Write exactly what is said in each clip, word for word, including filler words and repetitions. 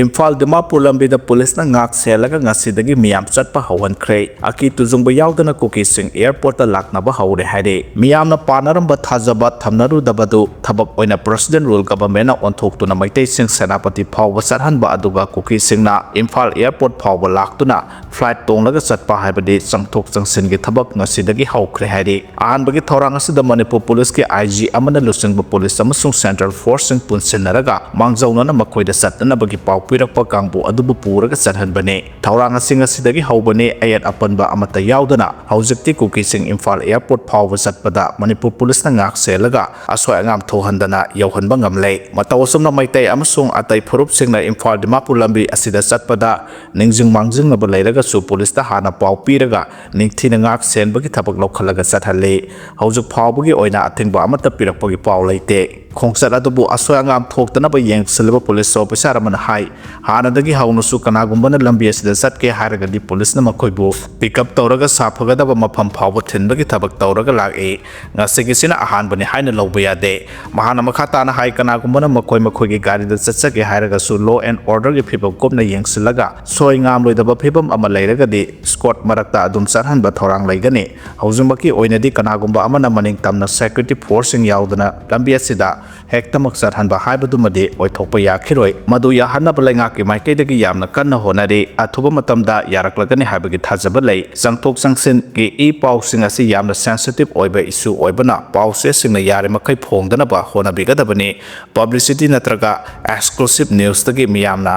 ꯏꯝꯐꯥꯜ ꯗꯤꯃꯥꯄꯨꯔ ꯂꯝꯕꯤꯗ ꯄꯨꯂꯤꯁꯅ ꯉꯥꯛ ꯁꯦꯜꯂꯒ ꯉꯁꯤꯗꯒꯤ ꯃꯤꯌꯥꯝ ꯆꯠꯄ ꯍꯧꯍꯟꯈ꯭ꯔꯦ꯫ ꯑꯀꯤ ꯇꯨꯖꯨꯡꯕ ꯌꯥꯎꯗꯅ ꯀꯨꯀꯤꯁꯤꯡ ꯑꯦꯌꯔꯄꯣꯔꯠꯇ ꯂꯥꯛꯅꯕ ꯍꯧꯔꯦ ꯍꯥꯏꯔꯤ꯫ ꯃꯤꯌꯥꯝꯅ ꯄꯥꯅꯔꯝꯕ ꯊꯥꯖꯕ ꯊꯝꯅꯔꯨꯗꯕꯗꯨ ꯊꯕꯛ ꯑꯣꯏꯅ ꯄ꯭ꯔꯁꯤꯗꯦꯟ ꯔꯨꯜ ꯒꯚꯔꯟꯃꯦꯟꯠꯅ ꯑꯣꯟꯊꯣꯛꯇꯨꯅ ꯃꯩꯇꯩꯁꯤꯡ ꯁꯦꯅꯥꯄꯇꯤ ꯐꯥꯎꯕ ꯆꯠꯍꯟꯕ, ꯑꯗꯨꯒ ꯀꯨꯀꯤꯁꯤꯡꯅ ꯏꯝꯐꯥꯜ ꯑꯦꯌꯔꯄꯣꯔꯠ ꯐꯥꯎꯕ ꯂꯥꯛꯇꯨꯅ ꯐ꯭ꯂꯥꯏꯠ ꯇꯣꯡꯂꯒ ꯆꯠꯄ ꯍꯥꯏꯕꯗꯤ ꯆꯪꯊꯣꯛ ꯆꯪꯁꯤꯟꯒꯤ ꯊꯕꯛ ꯉꯁꯤꯗꯒꯤ ꯍꯧꯈ꯭ꯔꯦ ꯍꯥꯏꯔꯤ꯫ ꯑꯍꯥꯟꯕꯒꯤ ꯊꯧꯔꯥꯡ ꯑꯁꯤꯗ ꯃꯅꯤꯄꯨꯔ ꯄꯨꯂꯤꯁꯀꯤ ꯑꯥꯏ ꯖꯤ ꯑꯃꯅ ꯂꯨꯆꯤꯡꯕ ꯄꯨꯂꯤꯁ ꯑꯃꯁꯨꯡ ꯁꯦꯟꯇ꯭ꯔꯦꯜ ꯐꯣꯔꯁꯁꯤꯡ ꯄꯨꯟꯁꯤꯟꯅꯔꯒ ꯃꯥꯡꯖꯧꯅꯅ ꯃꯈꯣꯏꯗ ꯆꯠꯅꯅꯕꯒꯤ ꯄꯥꯎ ꯄꯤꯔꯛꯄ ꯀꯥꯡꯕꯨ ꯑꯗꯨꯕꯨ ꯄꯨꯔꯒ ꯆꯠꯍꯟꯕꯅꯤ꯫ ꯊꯧꯔꯥꯡ ꯑꯁꯤ ꯉꯁꯤꯗꯒꯤ ꯍꯧꯕꯅꯤ꯫ ꯑꯌꯦꯠ ꯑꯄꯟꯕ ꯑꯃꯠꯇ ꯌꯥꯎꯗꯅ ꯍꯧꯖꯤꯛꯇꯤ ꯀꯨꯀꯤꯁꯤꯡ ꯏꯝꯐꯥꯜ ꯑꯦꯌꯔꯄꯣꯔꯠ ꯐꯥꯎꯕ ꯆꯠꯄꯗ ꯃꯅꯤꯄꯨꯔ ꯄꯨꯂꯤꯁꯅ ꯉꯥꯛ ꯁꯦꯜꯂꯒ ꯑꯁꯣꯏ ꯑꯉꯥꯝ ꯊꯣꯛꯍꯟꯗꯅ ꯌꯧꯍꯟꯕ ꯉꯝꯂꯦ꯫ ꯃꯇꯧ ꯑꯁꯨꯝꯅ ꯃꯩꯇꯩ ꯑꯃꯁꯨꯡ ꯑꯇꯩ ꯐꯨꯔꯨꯞꯁꯤꯡꯅ ꯏꯝꯐꯥꯜ ꯗꯤꯃꯥꯄꯨꯔ ꯂꯝꯕꯤ ꯑꯁꯤꯗ ꯆꯠꯄꯗ ꯅꯤꯡꯁꯤꯡ ꯃꯥꯡꯖꯤꯡꯅꯕ ꯂꯩꯔꯒꯁꯨ ꯄꯨꯂꯤꯁꯇ ꯍꯥꯟꯅ ꯄꯥꯎ ꯄꯤꯔꯒ ꯅꯤꯡꯊꯤꯅ ꯉꯥꯛ ꯁꯦꯟꯕꯒꯤ ꯊꯕꯛ ꯂꯧꯈꯠꯂꯒ ꯆꯠꯍꯜꯂꯤ꯫ ꯍꯧꯖꯤꯛ ꯐꯥꯎꯕꯒꯤ ꯑꯣꯏꯅ ꯑꯊꯤꯡꯕ ꯑꯃꯠꯇ ꯄꯤꯔꯛꯄꯒꯤ ꯄꯥꯎ ꯂꯩꯇꯦ꯫ ꯈꯣꯡꯆꯠ ꯑꯗꯨꯕꯨ ꯑꯁꯣꯏ ꯑꯉꯥꯝ ꯊꯣꯛꯇꯅꯕ ꯌꯦꯡꯁꯤꯜꯂꯤꯕ ꯄꯨꯂꯤꯁ ꯑꯣꯐꯤꯁꯥꯔ ꯑꯃꯅ ꯍꯥꯏ, ꯍꯥꯟꯅꯗꯒꯤ ꯍꯧꯅꯁꯨ ꯀꯅꯥꯒꯨꯝꯕꯅ ꯂꯝꯕꯤ ꯑꯁꯤꯗ ꯆꯠꯀꯦ ꯍꯥꯏꯔꯒꯗꯤ ꯄꯨꯂꯤꯁꯅ ꯃꯈꯣꯏꯕꯨ ꯄꯤꯛ ꯑꯞ ꯇꯧꯔꯒ ꯁꯥꯐꯒꯗꯕ ꯃꯐꯝ ꯐꯥꯎꯕ ꯊꯤꯟꯕꯒꯤ ꯊꯕꯛ ꯇꯧꯔꯒ ꯂꯥꯛꯏ꯫ ꯉꯁꯤꯒꯤꯁꯤꯅ ꯑꯍꯥꯟꯕꯅꯤ ꯍꯥꯏꯅ ꯂꯧꯕ ꯌꯥꯗꯦ꯫ ꯃꯍꯥꯛꯅ ꯃꯈꯥ ꯇꯥꯅ ꯍꯥꯏ, ꯀꯅꯥꯒꯨꯝꯕꯅ ꯃꯈꯣꯏ ꯃꯈꯣꯏꯒꯤ ꯒꯥꯔꯤꯗ ꯆꯠꯆꯒꯦ ꯍꯥꯏꯔꯒꯁꯨ law and orderꯒꯤ ꯐꯤꯕꯝ ꯀꯨꯞꯅ ꯌꯦꯡꯁꯤꯜꯂꯒ ꯁꯣꯏ ꯉꯥꯝꯂꯣꯏꯗꯕ ꯐꯤꯕꯝ ꯑꯃ ꯂꯩꯔꯒꯗꯤ ꯁ꯭ꯀꯣꯠ ꯃꯔꯛꯇ ꯑꯗꯨꯝ ꯆꯠꯍꯟꯕ ꯊꯧꯔꯥꯡ ꯂꯩꯒꯅꯤ꯫ ꯍꯧꯖꯤꯛꯃꯛꯀꯤ ꯑꯣꯏꯅꯗꯤ ꯀꯅꯥꯒꯨꯝꯕ ꯑꯃꯅ ꯃꯅꯤꯡ ꯇꯝꯅ ꯁꯦꯀ꯭ꯌꯨꯔꯤꯇꯤ ꯐꯣꯔꯁꯁꯤꯡ ꯌꯥꯎꯗꯅ ꯂꯝꯕꯤ ꯑꯁꯤꯗ ꯍꯦꯛꯇꯃꯛ ꯆꯠꯍꯟꯕ ꯍꯥꯏꯕꯗꯨꯃꯗꯤ ꯑꯣꯏꯊꯣꯛꯄ ꯌꯥꯈꯤꯔꯣꯏ꯫ ꯃꯗꯨ ꯌꯥꯍꯟꯅꯕ ꯂꯩꯉꯥꯛꯀꯤ ꯃꯥꯏꯀꯩꯗꯒꯤ ꯌꯥꯝꯅ ꯀꯟꯅ ꯍꯣꯠꯅꯔꯤ꯫ ꯑꯊꯨꯕ ꯃꯇꯝꯗ ꯌꯥꯔꯛꯂꯒꯅꯤ ꯍꯥꯏꯕꯒꯤ ꯊꯥꯖꯕ ꯂꯩ꯫ ꯆꯪꯊꯣꯛ ꯆꯪꯁꯤꯟꯒꯤ ꯏ ꯄꯥꯎꯁꯤꯡ ꯑꯁꯤ ꯌꯥꯝꯅ ꯁꯦꯟꯁꯤꯇꯤꯚ ꯑꯣꯏꯕ ꯏꯁꯨ ꯑꯣꯏꯕꯅ ꯄꯥꯎꯆꯦꯁꯤꯡꯅ ꯌꯥꯔꯤꯃꯈꯩ ꯐꯣꯡꯗꯅꯕ ꯍꯣꯠꯅꯕꯤꯒꯗꯕꯅꯤ꯫ ꯄꯕ꯭ꯂꯤꯁꯤꯇꯤ ꯅꯠꯇ꯭ꯔꯒ ꯑꯦꯛꯁꯀ꯭ꯂꯨꯁꯤꯚ ꯅ꯭ꯌꯨꯁꯇꯒꯤ ꯃꯤꯌꯥꯝꯅ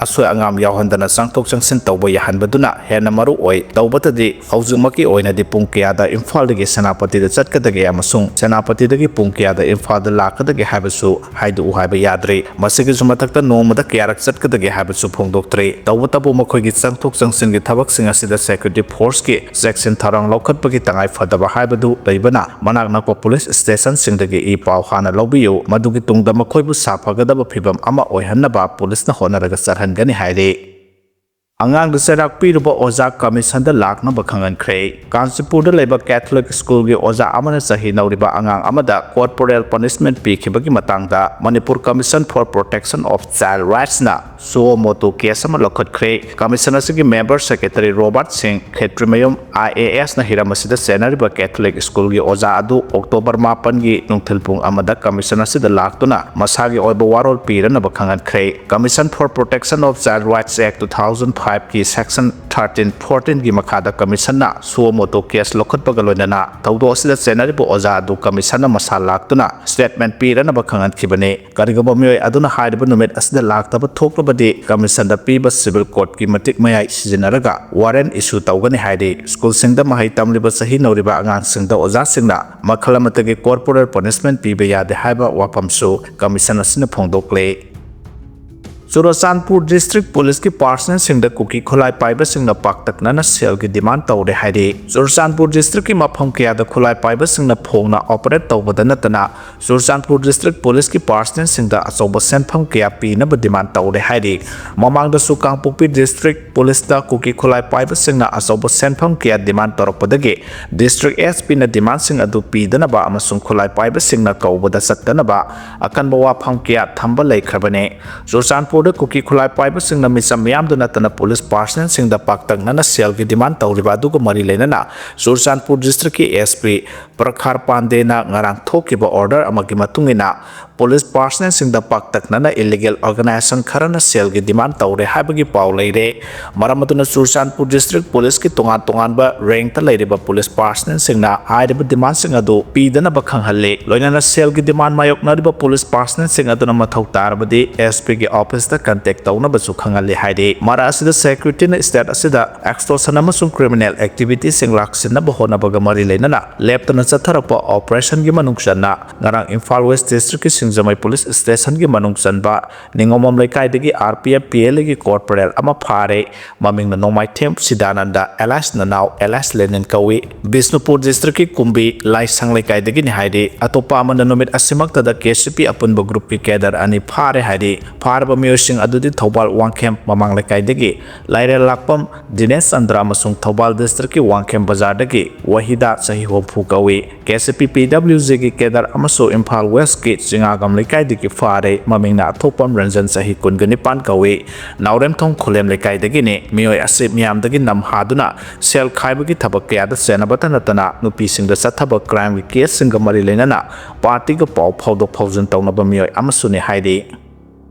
ꯑꯁꯣꯏ ꯑꯉꯥꯝ ꯌꯥꯎꯍꯟꯗꯅ ꯆꯪꯊꯣꯛ ꯆꯪꯁꯤꯟ ꯇꯧꯕ ꯌꯥꯍꯟꯕꯗꯨꯅ ꯍꯦꯟꯅ ꯃꯔꯨ ꯑꯣꯏ꯫ ꯇꯧꯕꯇꯗꯤ ꯍꯧꯖꯤꯛꯃꯛꯀꯤ ꯑꯣꯏꯅꯗꯤ ꯄꯨꯡ ꯀꯌꯥꯗ ꯏꯝꯐꯥꯜꯗꯒꯤ ꯁꯦꯅꯥꯄꯇꯤꯗ ꯆꯠꯀꯗꯒꯦ ꯑꯃꯁꯨꯡ ꯁꯦꯅꯥꯄꯇꯤꯗꯒꯤ ꯄꯨꯡ ꯀꯌꯥꯗ ꯏꯝꯐꯥꯜꯗ ꯂꯥꯛꯀꯗꯒꯦ ꯍꯥꯏꯕꯁꯨ ꯍꯥꯏꯗꯣꯛꯎ ꯍꯥꯏꯕ ꯌꯥꯗ꯭ꯔꯤ꯫ ꯃꯁꯤꯒꯤꯁꯨ ꯃꯊꯛꯇ ꯅꯣꯡꯃꯗ ꯀꯌꯥꯔꯛ ꯆꯠꯀꯗꯒꯦ ꯍꯥꯏꯕꯁꯨ ꯐꯣꯡꯗꯣꯛꯇ꯭ꯔꯤ꯫ ꯇꯧꯕꯇꯕꯨ ꯃꯈꯣꯏꯒꯤ ꯆꯪꯊꯣꯛ ꯆꯪꯁꯤꯟꯒꯤ ꯊꯕꯛꯁꯤꯡ ꯑꯁꯤꯗ ꯁꯦꯀ꯭ꯌꯨꯔꯤꯇꯤ ꯐꯣꯔꯁꯀꯤ ꯆꯦꯛꯁꯤꯟ ꯊꯧꯔꯥꯡ ꯂꯧꯈꯠꯄꯒꯤ ꯇꯉꯥꯏ ꯐꯗꯕ ꯍꯥꯏꯕꯗꯨ ꯂꯩꯕꯅ ꯃꯅꯥꯛ ꯅꯛꯄ ꯄꯨꯂꯤꯁ ꯁ꯭ꯇꯦꯁꯟꯁꯤꯡꯗꯒꯤ ꯏ ꯄꯥꯎ ꯍꯥꯟꯅ ꯂꯧꯕꯤꯌꯨ꯫ ꯃꯗꯨꯒꯤ ꯇꯨꯡꯗ ꯃꯈꯣꯏꯕꯨ ꯁꯥꯐꯒꯗꯕ ꯐꯤꯚꯝ ꯑꯃ ꯑꯣꯏꯍꯟꯅꯕ ꯄꯨꯂꯤꯁꯅ ꯍꯣꯠꯅꯔꯒ ꯆꯠꯍꯟꯒꯅꯤ ꯍꯥꯏꯔꯤ꯫ ꯑꯉꯥꯡꯗ ꯆꯩꯔꯥꯛ ꯄꯤꯔꯨꯕ ꯑꯣꯖꯥ ꯀꯃꯤꯁꯟꯗ ꯂꯥꯛꯅꯕ ꯈꯪꯍꯟꯈ꯭ꯔꯦ꯫ ꯀꯥꯟꯆꯤꯄꯨꯔꯗ ꯂꯩꯕ ꯀꯦꯊꯣꯂꯤꯛ ꯁ꯭ꯀꯨꯜꯒꯤ ꯑꯣꯖꯥ ꯑꯃꯅ ꯆꯍꯤ ꯅꯧꯔꯤꯕ ꯑꯉꯥꯡ ꯑꯃꯗ corporal punishment ꯄꯤꯈꯤꯕꯒꯤ ꯃꯇꯥꯡꯗ Manipur Commission for Protection of Child Rightsꯅ suo motu case ꯑꯃ ꯂꯧꯈꯠꯈ꯭ꯔꯦ꯫ ꯀꯃꯤꯁꯟ ꯑꯁꯤꯒꯤ ꯃꯦꯝꯕꯔ ꯁꯦꯀ꯭ꯔꯦꯇꯔꯤ ꯔꯣꯕꯥꯔꯠ ꯁꯤꯡ ꯈꯦꯇ꯭ꯔꯤꯃꯌꯨꯝ IASꯅ ꯍꯤꯔꯝ ꯑꯁꯤꯗ ꯆꯦꯟꯅꯔꯤꯕ ꯀꯦꯊꯣꯂꯤꯛ ꯁ꯭ꯀꯨꯜꯒꯤ ꯑꯣꯖꯥ ꯑꯗꯨ ꯑꯣꯛꯇꯣꯕꯔ ꯃꯥꯄꯟꯒꯤ ꯅꯨꯡꯊꯤꯜ ꯄꯨꯡ ꯑꯃꯗ ꯀꯃꯤꯁꯟ ꯑꯁꯤꯗ ꯂꯥꯛꯇꯨꯅ ꯃꯁꯥꯒꯤ ꯑꯣꯏꯕ ꯋꯥꯔꯣꯜ ꯄꯤꯔꯅꯕ ꯈꯪꯍꯟꯈ꯭ꯔꯦ꯫ Commission for Protection of Child Rights Act two thousand fiveꯀꯤ section thirteen fourteenꯒꯤ ꯃꯈꯥꯗ ꯀꯃꯤꯁꯟꯅ suo motu case ꯂꯧꯈꯠꯄꯒ ꯂꯣꯏꯅꯅ ꯊꯧꯗꯣꯛ ꯑꯁꯤꯗ ꯆꯦꯟꯅꯔꯤꯕ ꯑꯣꯖꯥ ꯑꯗꯨ ꯀꯃꯤꯁꯟꯅ ꯃꯁꯥ ꯂꯥꯛꯇꯨꯅ statement ꯄꯤꯔꯅꯕ ꯈꯪꯍꯟꯈꯤꯕꯅꯤ꯫ ꯀꯔꯤꯒꯨꯝꯕ ꯃꯤꯑꯣꯏ ꯑꯗꯨꯅ ꯍꯥꯏꯔꯤꯕ ꯅꯨꯃꯤꯠ ꯑꯁꯤꯗ ꯂꯥꯛꯇꯕ ꯊꯣꯛꯂꯕꯗꯤ ꯀꯃꯤꯁꯟꯗ ꯄꯤꯕ civil courtꯀꯤ ꯃꯇꯤꯛ ꯃꯌꯥꯏ ꯁꯤꯖꯤꯟꯅꯔꯒ warrant issue ꯇꯧꯒꯅꯤ ꯍꯥꯏꯔꯤ꯫ ꯁ꯭ꯀꯨꯜꯁꯤꯡꯗ ꯃꯍꯩ ꯇꯝꯂꯤꯕ ꯆꯍꯤ ꯅꯧꯔꯤꯕ ꯑꯉꯥꯡꯁꯤꯡꯗ ꯑꯣꯖꯥꯁꯤꯡꯅ ꯃꯈꯜ ꯑꯃꯠꯇꯒꯤ corporal punishment ꯄꯤꯕ ꯌꯥꯗꯦ ꯍꯥꯏꯕ ꯋꯥꯐꯝꯁꯨ ꯀꯃꯤꯁꯟ ꯑꯁꯤꯅ ꯐꯣꯡꯗꯣꯛꯂꯦ꯫ ꯆꯨꯔꯆꯥꯟꯄꯨꯔ ꯗꯤꯁꯇ꯭ꯔꯤꯛ ꯄꯨꯂꯤꯁꯀꯤ ꯄꯥꯔꯁꯅꯦꯜꯁꯤꯡꯗ ꯀꯨꯀꯤ ꯈꯨꯠꯂꯥꯏ ꯄꯥꯏꯕꯁꯤꯡꯅ ꯄꯥꯛꯇꯛꯅꯅ ꯁꯦꯜꯒꯤ ꯗꯤꯃꯥꯟ ꯇꯧꯔꯦ ꯍꯥꯏꯔꯤ꯫ ꯆꯨꯔꯆꯥꯟꯄꯨꯔ ꯗꯤꯁꯇ꯭ꯔꯤꯛꯀꯤ ꯃꯐꯝ ꯀꯌꯥꯗ ꯈꯨꯠꯂꯥꯏ ꯄꯥꯏꯕꯁꯤꯡꯅ ꯐꯣꯡꯅ operate ꯇꯧꯕꯗ ꯅꯠꯇꯅ ꯆꯨꯔꯆꯥꯟꯄꯨꯔ ꯗꯤꯁꯇ꯭ꯔꯤꯛ ꯄꯨꯂꯤꯁꯀꯤ ꯄꯥꯔꯁꯅꯦꯜꯁꯤꯡꯗ ꯑꯆꯧꯕ ꯁꯦꯟꯐꯝ ꯀꯌꯥ ꯄꯤꯅꯕ ꯗꯤꯃꯥꯟ ꯇꯧꯔꯦ ꯍꯥꯏꯔꯤ꯫ ꯃꯃꯥꯡꯗꯁꯨ ꯀꯥꯡꯄꯣꯛꯄꯤ ꯗꯤꯁꯇ꯭ꯔꯤꯛ ꯄꯨꯂꯤꯁꯇ ꯀꯨꯀꯤ ꯈꯨꯠꯂꯥꯏ ꯄꯥꯏꯕꯁꯤꯡꯅ ꯑꯆꯧꯕ ꯁꯦꯟꯐꯝ ꯀꯌꯥ ꯗꯤꯃꯥꯟ ꯇꯧꯔꯛꯄꯗꯒꯤ ꯗꯤꯁꯇ꯭ꯔꯤꯛ ꯑꯦꯁ ꯄꯤꯅ ꯗꯤꯃꯥꯟꯁꯤꯡ ꯑꯗꯨ ꯄꯤꯗꯅꯕ ꯑꯃꯁꯨꯡ ꯈꯨꯠꯂꯥꯏ ꯄꯥꯏꯕꯁꯤꯡꯅ ꯀꯧꯕꯗ ꯆꯠꯇꯅꯕ ꯑꯀꯟꯕ ꯋꯥꯐꯝ ꯀꯌꯥ ꯊꯝꯕ ꯂꯩꯈ꯭ꯔꯕꯅꯤ꯫ ꯆꯨꯔꯆꯥꯟꯄꯨꯔꯗ ꯀꯨꯀꯤ ꯈꯨꯠꯂꯥꯏ ꯄꯥꯏꯕꯁꯤꯡꯅ ꯃꯤꯆꯝ ꯃꯤꯌꯥꯝꯗ ꯅꯠꯇꯅ ꯄꯨꯂꯤꯁ ꯄꯥꯔꯁꯅꯦꯜꯁꯤꯡꯗ ꯄꯥꯛꯇꯛꯅꯅ ꯁꯦꯜꯒꯤ ꯗꯤꯃꯥꯟ ꯇꯧꯔꯤꯕ ꯑꯗꯨꯒ ꯃꯔꯤ ꯂꯩꯅꯅ ꯆꯨꯔꯆꯥꯟꯄꯨꯔ ꯗꯤꯁꯇ꯭ꯔꯤꯛꯀꯤ ꯑꯦꯁ ꯄꯤ ꯄ꯭ꯔꯈꯥꯔ ꯄꯥꯟꯗꯦꯅ ꯉꯔꯥꯡ ꯊꯣꯛꯈꯤꯕ order ꯑꯃꯒꯤ ꯃꯇꯨꯡ ꯏꯟꯅ ꯄꯨꯂꯤꯁ ꯄꯥꯔꯁꯅꯦꯜꯁꯤꯡꯗ ꯄꯥꯛꯇꯛꯅꯅ ꯏꯂꯤꯒꯦꯜ ꯑꯣꯔꯒꯅꯥꯏꯖꯦꯁꯟ ꯈꯔꯅ ꯁꯦꯜꯒꯤ ꯗꯤꯃꯥꯟ ꯇꯧꯔꯦ ꯍꯥꯏꯕꯒꯤ ꯄꯥꯎ ꯂꯩꯔꯦ꯫ ꯃꯔꯝ ꯑꯗꯨꯅ ꯆꯨꯔꯆꯥꯟꯄꯨꯔ ꯗꯤꯁꯇ꯭ꯔꯤꯛ ꯄꯨꯂꯤꯁꯀꯤ ꯇꯣꯉꯥꯟ ꯇꯣꯉꯥꯟꯕ ꯔꯦꯡꯛꯇ ꯂꯩꯔꯤꯕ ꯄꯨꯂꯤꯁ ꯄꯥꯔꯁꯅꯦꯜꯁꯤꯡꯅ ꯍꯥꯏꯔꯤꯕ ꯗꯤꯃꯥꯟꯁꯤꯡ ꯑꯗꯨ ꯄꯤꯗꯅꯕ ꯈꯪꯍꯜꯂꯤ꯫ ꯂꯣꯏꯅꯅ ꯁꯦꯜꯒꯤ ꯗꯤꯃꯥꯟ ꯃꯥꯌꯣꯛꯅꯔꯤꯕ ꯄꯨꯂꯤꯁ ꯄꯥꯔꯁꯅꯦꯜꯁꯤꯡ ꯑꯗꯨꯅ ꯃꯊꯧ ꯇꯥꯔꯕꯗꯤ ꯑꯦꯁ ꯄꯤꯒꯤ ꯑꯣꯐꯤꯁꯇ ꯀꯟꯇꯦꯛ ꯇꯧꯅꯕꯁꯨ ꯈꯪꯍꯜꯂꯤ ꯍꯥꯏꯔꯤ꯫ ꯃꯔꯛ ꯑꯁꯤꯗ ꯁꯦꯀ꯭ꯌꯨꯔꯤꯇꯤꯅ ꯁ꯭ꯇꯦꯠ ꯑꯁꯤꯗ extortion ꯑꯃꯁꯨꯡ ꯀ꯭ꯔꯤꯃꯤꯅꯦꯜ ꯑꯦꯛꯇꯤꯚꯤꯇꯤꯁꯤꯡ ꯂꯥꯛꯁꯤꯟꯅꯕ ꯍꯣꯠꯅꯕꯒ ꯃꯔꯤ ꯂꯩꯅꯅ ꯂꯦꯞꯇꯅ ꯆꯠꯊꯔꯛꯄ ꯑꯣꯄꯔꯦꯁꯟꯒꯤ ꯃꯅꯨꯡ ꯆꯟꯅ ꯉꯔꯥꯡ ꯏꯝꯐꯥꯜ ꯋꯦꯁ ꯗꯤꯁꯇ꯭ꯔꯤꯛꯀꯤ ꯁꯤꯡꯖꯃꯩ ꯄꯨꯂꯤꯁ ꯁ꯭ꯇꯦꯁꯟꯒꯤ ꯃꯅꯨꯡ ꯆꯟꯕ ꯅꯤꯉꯣꯝꯕꯝ ꯂꯩꯀꯥꯏꯗꯒꯤ R P F P L ꯑꯦꯒꯤ ꯀꯣꯔꯄꯣꯔꯦꯜ ꯑꯃ ꯐꯥꯔꯦ꯫ ꯃꯃꯤꯡꯅ ꯅꯣꯡꯃꯥꯏꯊꯦꯝ ꯁꯤꯗꯥꯅꯟꯗ, ꯑꯦꯂꯥꯏꯁ ꯅꯅꯥꯎ, ꯑꯦꯂꯥꯏꯁ ꯂꯦꯅꯤꯟ ꯀꯧꯏ꯫ ꯕꯤꯁꯅꯨꯄꯨꯔ ꯗꯤꯁꯇ꯭ꯔꯤꯛꯀꯤ ꯀꯨꯝꯕꯤ ꯂꯥꯏꯁꯪ ꯂꯩꯀꯥꯏꯗꯒꯤꯅꯤ ꯍꯥꯏꯔꯤ꯫ ꯑꯇꯣꯞꯄ ꯑꯃꯅ ꯅꯨꯃꯤꯠ ꯑꯁꯤꯃꯛꯇꯗ ꯀꯦ ꯁꯤ ꯄꯤ ꯑꯄꯨꯟꯕ ꯒ꯭ꯔꯨꯞꯀꯤ ꯀꯦꯗꯔ ꯑꯅꯤ ꯐꯥꯔꯦ ꯍꯥꯏꯔꯤ꯫ ꯐꯥꯔꯕ ꯃꯤꯑꯣꯏꯁꯤꯡ ꯑꯗꯨꯗꯤ ꯊꯧꯕꯥꯜ ꯋꯥꯡꯈꯦꯝ ꯃꯃꯥꯡ ꯂꯩꯀꯥꯏꯗꯒꯤ ꯂꯥꯏꯔꯦꯜ ꯂꯥꯛꯄꯝ ꯗꯤꯅꯦꯁ ꯆꯟꯗ꯭ꯔ ꯑꯃꯁꯨꯡ ꯊꯧꯕꯥꯜ ꯗꯤꯁꯇ꯭ꯔꯤꯛꯀꯤ ꯋꯥꯡꯈꯦꯝ ꯕꯖꯥꯔꯗꯒꯤ ꯋꯥꯍꯤꯗꯥ, ꯆꯍꯤ ꯍꯨꯝꯐꯨ ꯀꯧꯏ꯫ ꯀꯦ ꯁꯤ ꯄꯤ ꯄꯤ ꯗꯕ꯭ꯂꯤꯎ ꯖꯤꯒꯤ ꯀꯦꯗꯔ ꯑꯃꯁꯨ ꯏꯝꯐꯥꯜ ꯋꯦꯁꯀꯤ ꯆꯤꯉꯥꯒꯝ ꯂꯩꯀꯥꯏꯗꯒꯤ ꯐꯥꯔꯦ꯫ ꯃꯃꯤꯡꯅ ꯑꯊꯣꯛꯄꯝ ꯔꯟꯖꯟ, ꯆꯍꯤ ꯀꯨꯟꯒ ꯅꯤꯄꯥꯟ ꯀꯧꯏ꯫ ꯅꯥꯎꯔꯦꯝꯊꯣꯡ ꯈꯨꯂꯦꯝ ꯂꯩꯀꯥꯏꯗꯒꯤꯅꯤ꯫ ꯃꯤꯑꯣꯏ ꯑꯁꯤ ꯃꯤꯌꯥꯝꯗꯒꯤ ꯅꯝꯍꯥꯗꯨꯅ ꯁꯦꯜ ꯈꯥꯏꯕꯒꯤ ꯊꯕꯛ ꯀꯌꯥꯗ ꯆꯦꯟꯅꯕꯇ ꯅꯠꯇꯅ ꯅꯨꯄꯤꯁꯤꯡꯗ ꯆꯠꯊꯕ ꯀ꯭ꯔꯥꯏꯝꯒꯤ ꯀꯦꯁꯁꯤꯡꯒ ꯃꯔꯤ ꯂꯩꯅꯅ ꯄꯥꯔꯇꯤꯒ ꯄꯥꯎ ꯐꯥꯎꯗꯣꯛ ꯐꯥꯎꯖꯤꯟ ꯇꯧꯅꯕ ꯃꯤꯑꯣꯏ ꯑꯃꯁꯨꯅꯤ ꯍꯥꯏꯔꯤ꯫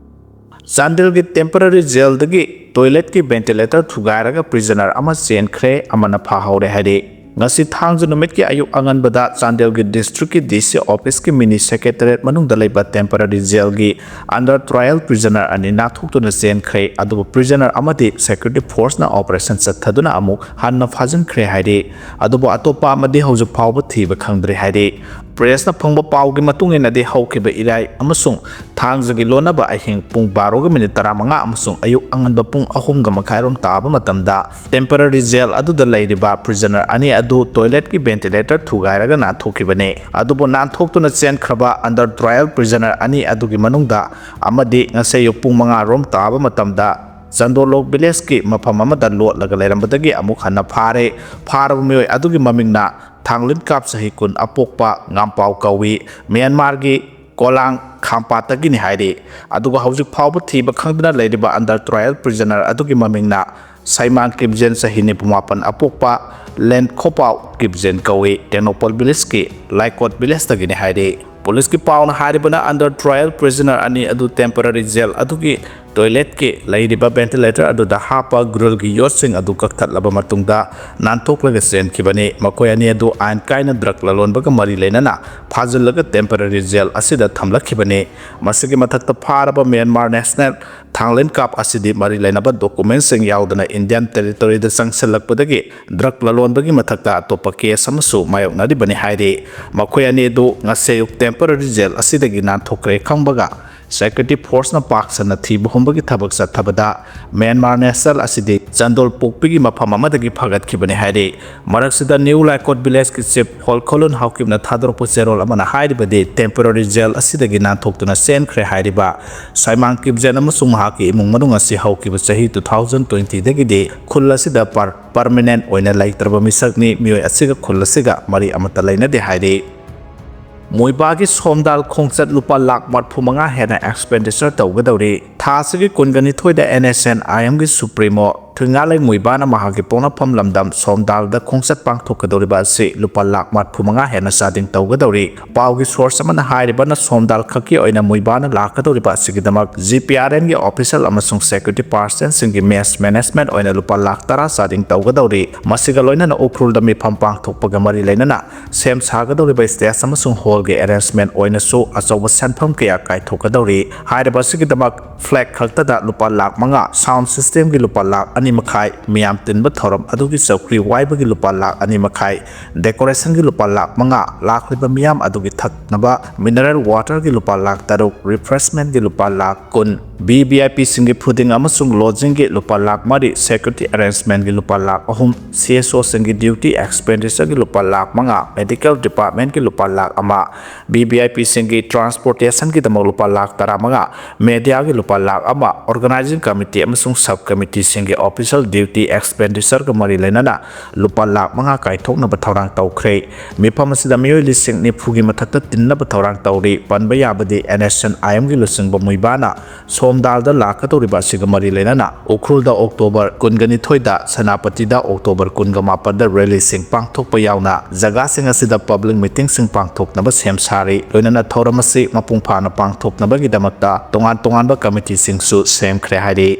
ꯆꯥꯟꯗꯦꯜꯒꯤ ꯇꯦꯝꯄꯔꯔꯤ ꯖꯦꯜꯗꯒꯤ ꯇꯣꯏꯂꯦꯠꯀꯤ ꯚꯦꯟꯇꯤꯂꯦꯇꯔ ꯊꯨꯒꯥꯏꯔꯒ ꯄ꯭ꯔꯤꯖꯅꯔ ꯑꯃ ꯆꯦꯟꯈ꯭ꯔꯦ, ꯑꯃꯅ ꯐꯥꯍꯧꯔꯦ ꯍꯥꯏꯔꯤ꯫ ꯉꯁꯤ ꯊꯥꯡꯖ ꯅꯨꯃꯤꯠꯀꯤ ꯑꯌꯨꯛ ꯑꯉꯟꯕꯗ ꯆꯥꯟꯗꯦꯜꯒꯤ ꯗꯤꯁꯇ꯭ꯔꯤꯛꯀꯤ ꯗꯤ ꯁꯤ ꯑꯣꯐꯤꯁꯀꯤ ꯃꯤꯅꯤ ꯁꯦꯀ꯭ꯔꯦꯇꯦꯔꯤꯌꯦꯠ ꯃꯅꯨꯡꯗ ꯂꯩꯕ ꯇꯦꯝꯄꯔꯔꯤ ꯖꯦꯜꯒꯤ ꯑꯟꯗꯔ ꯇ꯭ꯔꯥꯏꯌꯦꯜ ꯄ꯭ꯔꯤꯖꯅꯔ ꯑꯅꯤ ꯅꯥꯟꯊꯣꯛꯇꯨꯅ ꯆꯦꯟꯈ꯭ꯔꯦ꯫ ꯑꯗꯨꯕꯨ ꯄ꯭ꯔꯤꯖꯅꯔ ꯑꯃꯗꯤ ꯁꯦꯀ꯭ꯌꯨꯔꯤꯇꯤ ꯐꯣꯔꯁꯅ ꯑꯣꯄꯔꯦꯁꯟ ꯆꯠꯊꯗꯨꯅ ꯑꯃꯨꯛ ꯍꯟꯅ ꯐꯥꯖꯤꯟꯈ꯭ꯔꯦ ꯍꯥꯏꯔꯤ꯫ ꯑꯗꯨꯕꯨ ꯑꯇꯣꯞꯄ ꯑꯃꯗꯤ ꯍꯧꯖꯤꯛ ꯐꯥꯎꯕ ꯊꯤꯕ ꯈꯪꯗ꯭ꯔꯤ ꯍꯥꯏꯔꯤ꯫ ꯄ꯭ꯔꯦꯁꯅ ꯐꯪꯕ ꯄꯥꯎꯒꯤ ꯃꯇꯨꯡ ꯏꯟꯅꯗꯤ ꯍꯧꯈꯤꯕ ꯏꯔꯥꯏ ꯑꯃꯁꯨꯡ ꯊꯥꯡꯖꯒꯤ ꯂꯣꯟꯅꯕ ꯑꯍꯤꯡ ꯄꯨꯡ ꯕꯥꯔꯣꯒ ꯃꯤꯅꯤꯠ ꯇꯔꯥꯃꯉꯥ ꯑꯃꯁꯨꯡ ꯑꯌꯨꯛ ꯑꯉꯟꯕ ꯄꯨꯡ ꯑꯍꯨꯝꯒ ꯃꯈꯥꯏꯔꯣꯝ ꯇꯥꯕ ꯃꯇꯝꯗ ꯇꯦꯝꯄꯔꯔꯤ ꯖꯦꯜ ꯑꯗꯨꯗ ꯂꯩꯔꯤꯕ ꯄ꯭ꯔꯤꯖꯅꯔ ꯑꯅꯤ ꯑꯗꯨ ꯇꯣꯏꯂꯦꯠꯀꯤ ꯚꯦꯟꯇꯤꯂꯦꯇꯔ ꯊꯨꯒꯥꯏꯔꯒ ꯅꯥꯟꯊꯣꯛꯈꯤꯕꯅꯤ꯫ ꯑꯗꯨꯕꯨ ꯅꯥꯟꯊꯣꯛꯇꯨꯅ ꯆꯦꯟꯈ꯭ꯔꯕ ꯑꯟꯗꯔ ꯇ꯭ꯔꯥꯏꯌꯦꯜ ꯄ꯭ꯔꯤꯖꯅꯔ ꯑꯅꯤ ꯑꯗꯨꯒꯤ ꯃꯅꯨꯡꯗ ꯑꯃꯗꯤ ꯉꯁꯤ ꯑꯌꯨꯛ ꯄꯨꯡ ꯃꯉꯥ ꯔꯣꯝ ꯇꯥꯕ ꯃꯇꯝꯗ ꯆꯟꯗꯣꯂꯣꯛ ꯚꯤꯂꯦꯖꯀꯤ ꯃꯐꯝ ꯑꯃꯗ ꯂꯣꯠꯂꯒ ꯂꯩꯔꯝꯕꯗꯒꯤ ꯑꯃꯨꯛ ꯍꯟꯅ ꯐꯥꯔꯦ꯫ ꯐꯥꯔꯕ ꯃꯤꯑꯣꯏ ꯑꯗꯨꯒꯤ ꯃꯃꯤꯡꯅ ꯊꯥꯡꯂꯤꯟꯀꯥꯞ, ꯆꯍꯤ ꯀꯨꯟ, ꯑꯄꯣꯛꯄ ꯉꯥꯝꯄꯥꯎ ꯀꯧꯏ꯫ ꯃ꯭ꯌꯥꯟꯃꯥꯔꯒꯤ ꯀꯣꯂꯥꯡ ꯈꯥꯝꯄꯥꯠꯇꯒꯤꯅꯤ ꯍꯥꯏꯔꯤ꯫ ꯑꯗꯨꯒ ꯍꯧꯖꯤꯛ ꯐꯥꯎꯕ ꯊꯤꯕ ꯈꯪꯗꯅ ꯂꯩꯔꯤꯕ ꯑꯟꯗꯔ ꯇ꯭ꯔꯥꯏꯌꯦꯜ ꯄ꯭ꯔꯤꯖꯅꯔ ꯑꯗꯨꯒꯤ ꯃꯃꯤꯡꯅ ꯁꯩꯃꯥꯡ ꯀꯤꯞꯖꯦꯟ, ꯆꯍꯤ ꯅꯤꯐꯨꯃꯥꯄꯟ, ꯑꯄꯣꯛꯄ ꯂꯦꯟꯈꯣꯄꯥꯎ ꯀꯤꯞꯖꯦꯟ ꯀꯧꯏ꯫ ꯇꯦꯡꯅꯧꯄꯜ ꯚꯤꯂꯦꯖꯀꯤ ꯂꯥꯏꯀꯣꯠ ꯚꯤꯂꯦꯖꯇꯒꯤꯅꯤ ꯍꯥꯏꯔꯤ꯫ ꯄꯨꯂꯤꯁꯀꯤ ꯄꯥꯎꯅ ꯍꯥꯏꯔꯤꯕꯅ, ꯑꯟꯗꯔ ꯇ꯭ꯔꯥꯏꯌꯦꯜ ꯄ꯭ꯔꯤꯖꯅꯔ ꯑꯅꯤ ꯑꯗꯨ ꯇꯦꯝꯄꯔꯔꯤ ꯖꯦꯜ ꯑꯗꯨꯒꯤ ꯇꯣꯏꯂꯦꯠꯀꯤ ꯂꯩꯔꯤꯕ ꯚꯦꯟꯇꯤꯂꯦꯇꯔ ꯑꯗꯨꯗ ꯍꯥꯞꯄ ꯒ꯭ꯔꯤꯜꯒꯤ ꯌꯣꯠꯁꯤꯡ ꯑꯗꯨ ꯀꯛꯊꯠꯂꯕ ꯃꯇꯨꯡꯗ ꯅꯥꯟꯊꯣꯛꯂꯒ ꯆꯦꯟꯈꯤꯕꯅꯤ꯫ ꯃꯈꯣꯏ ꯑꯅꯤ ꯑꯗꯨ ꯑꯥꯏꯟ ꯀꯥꯏꯅ ꯗ꯭ꯔꯒ ꯂꯂꯣꯟꯕꯒ ꯃꯔꯤ ꯂꯩꯅꯅ ꯐꯥꯖꯤꯜꯂꯒ ꯇꯦꯝꯄꯔꯔꯤ ꯖꯦꯜ ꯑꯁꯤꯗ ꯊꯝꯂꯛꯈꯤꯕꯅꯤ꯫ ꯃꯁꯤꯒꯤ ꯃꯊꯛꯇ ꯐꯥꯔꯕ ꯃ꯭ꯌꯥꯟꯃꯥꯔ ꯅꯦꯁꯅꯦꯜ ꯊꯥꯡꯂꯦꯟ ꯀꯥꯞ ꯑꯁꯤꯗꯤ ꯃꯔꯤ ꯂꯩꯅꯕ ꯗꯣꯀꯨꯃꯦꯟꯁꯤꯡ ꯌꯥꯎꯗꯅ ꯏꯟꯗꯤꯌꯥꯟ ꯇꯦꯔꯤꯇꯣꯔꯤꯗ ꯆꯪꯁꯤꯜꯂꯛꯄꯗꯒꯤ ꯗ꯭ꯔꯒ ꯂꯂꯣꯟꯕꯒꯤ ꯃꯊꯛꯇ ꯑꯇꯣꯞꯄ ꯀꯦꯁ ꯑꯃꯁꯨ ꯃꯥꯌꯣꯛꯅꯔꯤꯕꯅꯤ ꯍꯥꯏꯔꯤ꯫ ꯃꯈꯣꯏ ꯑꯅꯤ ꯑꯗꯨ ꯉꯁꯤ ꯑꯌꯨꯛ ꯇꯦꯝꯄꯣꯔꯔꯤ ꯖꯦꯜ ꯑꯁꯤꯗꯒꯤ ꯅꯥꯟꯊꯣꯛꯈ꯭ꯔꯦ ꯈꯪꯕꯒ ꯁꯦꯀ꯭ꯌꯨꯔꯤꯇꯤ ꯐꯣꯔꯁꯅ ꯄꯥꯛ ꯁꯟꯅ ꯊꯤꯕ ꯍꯨꯝꯕꯒꯤ ꯊꯕꯛ ꯆꯠꯊꯕꯗ ꯃ꯭ꯌꯥꯟꯃꯥꯔ ꯅꯦꯁꯅꯦꯜ ꯑꯁꯤꯗꯤ ꯆꯟꯗꯣꯜ ꯄꯣꯛꯄꯤꯒꯤ ꯃꯐꯝ ꯑꯃꯗꯒꯤ ꯐꯒꯠꯈꯤꯕꯅꯤ ꯍꯥꯏꯔꯤ꯫ ꯃꯔꯛꯁꯤꯗ ꯅ꯭ꯌꯨ ꯂꯥꯏꯀꯣꯠ ꯚꯤꯂꯦꯖꯀꯤ ꯆꯤꯐ ꯍꯣꯜꯈꯣꯂꯨꯟ ꯍꯥꯎꯀꯤꯞꯅ ꯊꯥꯗꯣꯔꯛꯄ ꯆꯦꯔꯣꯜ ꯑꯃꯅ ꯍꯥꯏꯔꯤꯕꯗꯤ ꯇꯦꯝꯄꯣꯔꯔꯤ ꯖꯦꯜ ꯑꯁꯤꯗꯒꯤ ꯅꯥꯟꯊꯣꯛꯇꯨꯅ ꯆꯦꯟꯈ꯭ꯔꯦ ꯍꯥꯏꯔꯤꯕ ꯁꯥꯏꯃꯥꯡ ꯀꯤꯞꯖꯦꯟ ꯑꯃꯁꯨꯡ ꯃꯍꯥꯛꯀꯤ ꯏꯃꯨꯡ ꯃꯅꯨꯡ ꯑꯁꯤ ꯍꯧꯈꯤꯕ ꯆꯍꯤ two thousand twenty ꯗꯒꯤꯗꯤ ꯈꯨꯜ ꯑꯁꯤꯗ ꯄꯔ-, ꯄꯔꯃꯅꯦꯟ ꯑꯣꯏꯅ ꯂꯩꯇ꯭ꯔꯕ ꯃꯤꯁꯛꯅꯤ꯫ ꯃꯤꯑꯣꯏ ꯑꯁꯤꯒ ꯈꯨꯜ ꯑꯁꯤꯒ ꯃꯔꯤ ꯑꯃꯠꯇ ꯂꯩꯅꯗꯦ ꯍꯥꯏꯔꯤ꯫ ꯃꯨꯏꯕꯥꯒꯤ ꯁꯣꯝꯗꯥꯜ ꯈꯣꯡꯆꯠ ꯂꯨꯄꯥ ꯂꯥꯈ ꯃꯔꯤꯐꯨ ꯃꯉꯥ ꯍꯦꯟꯅ ꯑꯦꯛꯁꯄꯦꯟꯗꯤꯆꯔ ꯇꯧꯒꯗꯧꯔꯤ꯫ ꯊꯥ ꯑꯁꯤꯒꯤ ꯀꯨꯟꯒ ꯅꯤꯊꯣꯏꯗ NSCN-IM-ꯒꯤ ꯁꯨꯄ꯭ꯔꯤꯃꯣ ꯊꯨꯏꯉꯥꯂꯦꯡ ꯃꯨꯏꯕꯥꯅ ꯃꯍꯥꯛꯀꯤ ꯄꯣꯛꯅꯐꯝ ꯂꯝꯗꯝ ꯁꯣꯝꯗꯥꯜꯗ ꯈꯣꯡꯆꯠ ꯄꯥꯡꯊꯣꯛꯀꯗꯧꯔꯤꯕ ꯑꯁꯤ ꯂꯨꯄꯥ ꯂꯥꯈ ꯃꯔꯤꯐꯨ ꯃꯉꯥ ꯍꯦꯟꯅ ꯆꯥꯗꯤꯡ ꯇꯧꯒꯗꯧꯔꯤ꯫ ꯄꯥꯎꯒꯤ ꯁꯣꯔꯁ ꯑꯃꯅ ꯍꯥꯏꯔꯤꯕꯅ ꯁꯣꯝꯗꯥꯜ ꯈꯛꯀꯤ ꯑꯣꯏꯅ ꯃꯨꯏꯕꯥꯅ ꯂꯥꯛꯀꯗꯧꯔꯤꯕ ꯑꯁꯤꯒꯤꯗꯃꯛ GPRN-ꯒꯤ ꯑꯣꯐꯤꯁꯤꯌꯦꯜ ꯑꯃꯁꯨꯡ ꯁꯦꯀ꯭ꯌꯨꯔꯤꯇꯤ ꯄꯥꯔꯁꯟꯁꯤꯡꯒꯤ ꯃꯦꯁ ꯃꯦꯅꯦꯖꯃꯦꯟꯠ ꯑꯣꯏꯅ ꯂꯨꯄꯥ ꯂꯥꯈ ꯇꯔꯥ ꯆꯥꯗꯤꯡ ꯇꯧꯒꯗꯧꯔꯤ꯫ ꯃꯁꯤꯒ ꯂꯣꯏꯅꯅ ꯎꯈ꯭ꯔꯨꯜꯗ ꯃꯤꯐꯝ ꯄꯥꯡꯊꯣꯛꯄꯒ ꯃꯔꯤ ꯂꯩꯅꯅ ꯁꯦꯝ ꯁꯥꯒꯗꯧꯔꯤꯕ ꯁ꯭ꯇꯦꯖ ꯑꯃꯁꯨꯡ ꯍꯣꯜꯒꯤ ꯑꯦꯔꯦꯟꯖꯃꯦꯟꯠ ꯑꯣꯏꯅꯁꯨ ꯑꯆꯧꯕ ꯁꯦꯟꯐꯝ ꯀꯌꯥ ꯀꯥꯏꯊꯣꯛꯀꯗꯧꯔꯤ꯫ ꯍꯥꯏꯔꯤꯕ ꯑꯁꯤꯒꯤꯗꯃꯛ ꯐ꯭ꯂꯦꯒ ꯈꯛꯇꯗ ꯂꯨꯄꯥ ꯂꯥꯈ ꯃꯉꯥ, ꯁꯥꯎꯟꯗ ꯁꯤꯁꯇꯦꯝꯒꯤ ꯂꯨꯄꯥ ꯂꯥꯈ ꯑꯅꯤ ꯃꯈꯥꯏ, ꯃꯤꯌꯥꯝ ꯇꯤꯟꯕ ꯊꯧꯔꯝ ꯑꯗꯨꯒꯤ ꯆꯧꯀ꯭ꯔꯤ ꯋꯥꯏꯕꯒꯤ ꯂꯨꯄꯥ ꯂꯥꯈ ꯑꯅꯤ ꯃꯈꯥꯏ, ꯗꯦꯀꯣꯔꯦꯁꯟꯒꯤ ꯂꯨꯄꯥ ꯂꯥꯈ ꯃꯉꯥ, ꯂꯥꯛꯂꯤꯕ ꯃꯤꯌꯥꯝ ꯑꯗꯨꯒꯤ ꯊꯛꯅꯕ ꯃꯤꯅꯔꯦꯜ ꯋꯥꯇꯔꯒꯤ ꯂꯨꯄꯥ ꯂꯥꯈ ꯇꯔꯨꯛ, ꯔꯤꯐ꯭ꯔꯦꯁꯃꯦꯟꯠꯀꯤ ꯂꯨꯄꯥ ꯂꯥꯈ ꯀꯨꯟ, VVIPꯁꯤꯡꯒꯤ ꯐꯨꯗꯤꯡ ꯑꯃꯁꯨꯡ ꯂꯣꯗꯖꯤꯡꯒꯤ ꯂꯨꯄꯥ ꯂꯥꯈ ꯃꯔꯤ, ꯁꯦꯀ꯭ꯌꯨꯔꯤꯇꯤ ꯑꯦꯔꯦꯟꯖꯃꯦꯟꯠꯀꯤ ꯂꯨꯄꯥ ꯂꯥꯈ ꯑꯍꯨꯝ, CSOꯁꯤꯡꯒꯤ ꯗ꯭ꯌꯨꯇꯤ ꯑꯦꯛꯁꯄꯦꯟꯗꯤꯆꯔꯒꯤ ꯂꯨꯄꯥ ꯂꯥꯈ ꯃꯉꯥ, ꯃꯦꯗꯤꯀꯦꯜ ꯗꯤꯄꯥꯔꯠꯃꯦꯟꯠꯀꯤ ꯂꯨꯄꯥ ꯂꯥꯈ ꯑꯃ, VVIPꯁꯤꯡꯒꯤ ꯇ꯭ꯔꯥꯟꯁꯄꯣꯔꯇꯦꯁꯟꯒꯤꯗꯃꯛ ꯂꯨꯄꯥ ꯂꯥꯈ ꯇꯔꯥꯃꯉꯥ, ꯃꯦꯗꯤꯌꯥꯒꯤ ꯂꯨꯄꯥ ꯂꯥꯈ ꯑꯃ, ꯑꯣꯔꯒꯅꯥꯏꯖꯤꯡ ꯀꯃꯤꯇꯤ ꯑꯃꯁꯨꯡ ꯁꯕ ꯀꯃꯤꯇꯤꯁꯤꯡꯒꯤ ꯑꯣꯐꯤꯁꯤꯌꯦꯜ ꯗ꯭ꯌꯨꯇꯤ ꯑꯦꯛꯁꯄꯦꯟꯗꯤꯆꯔꯒ ꯃꯔꯤ ꯂꯩꯅꯅ ꯂꯨꯄꯥ ꯂꯥꯈ ꯃꯉꯥ ꯀꯥꯏꯊꯣꯛꯅꯕ ꯊꯧꯔꯥꯡ ꯇꯧꯈ꯭ꯔꯦ꯫ ꯃꯤꯐꯝ ꯑꯁꯤꯗ ꯃꯤꯑꯣꯏ ꯂꯤꯁꯤꯡ ꯅꯤꯐꯨꯒꯤ ꯃꯊꯛꯇ ꯇꯤꯟꯅꯕ ꯊꯧꯔꯥꯡ ꯇꯧꯔꯤ꯫ ꯄꯟꯕ ꯌꯥꯕꯗꯤ NSCN-IM-ꯒꯤ ꯂꯨꯆꯤꯡꯕ ꯃꯨꯏꯕꯥꯅ ꯁꯣꯝꯗꯥꯜꯗ ꯂꯥꯛꯀꯗꯧꯔꯤꯕ ꯑꯁꯤꯒ ꯃꯔꯤ ꯂꯩꯅꯅ ꯎꯈ꯭ꯔꯨꯜꯗ ꯑꯣꯛꯇꯣꯕꯔ ꯀꯨꯟꯒ ꯅꯤꯊꯣꯏꯗ, ꯁꯦꯅꯥꯄꯇꯤꯗ ꯑꯣꯛꯇꯣꯕꯔ ꯀꯨꯟꯒ ꯃꯥꯄꯟꯗ ꯔꯦꯂꯤꯁꯤꯡ ꯄꯥꯡꯊꯣꯛꯄ ꯌꯥꯎꯅ ꯖꯒꯥꯁꯤꯡ ꯑꯁꯤꯗ ꯄꯕ꯭ꯂꯤꯛ ꯃꯤꯇꯤꯡꯁꯤꯡ ꯄꯥꯡꯊꯣꯛꯅꯕ ꯁꯦꯝ ꯁꯥꯔꯤ꯫ ꯂꯣꯏꯅꯅ ꯊꯧꯔꯝ ꯑꯁꯤ ꯃꯄꯨꯡ ꯐꯥꯅ ꯄꯥꯡꯊꯣꯛꯅꯕꯒꯤꯗꯃꯛꯇ ꯇꯣꯉꯥꯟ ꯇꯣꯉꯥꯟꯕ ꯀꯃꯤꯇꯤꯁꯤꯡꯁꯨ ꯁꯦꯝꯈ꯭ꯔꯦ ꯍꯥꯏꯔꯤ꯫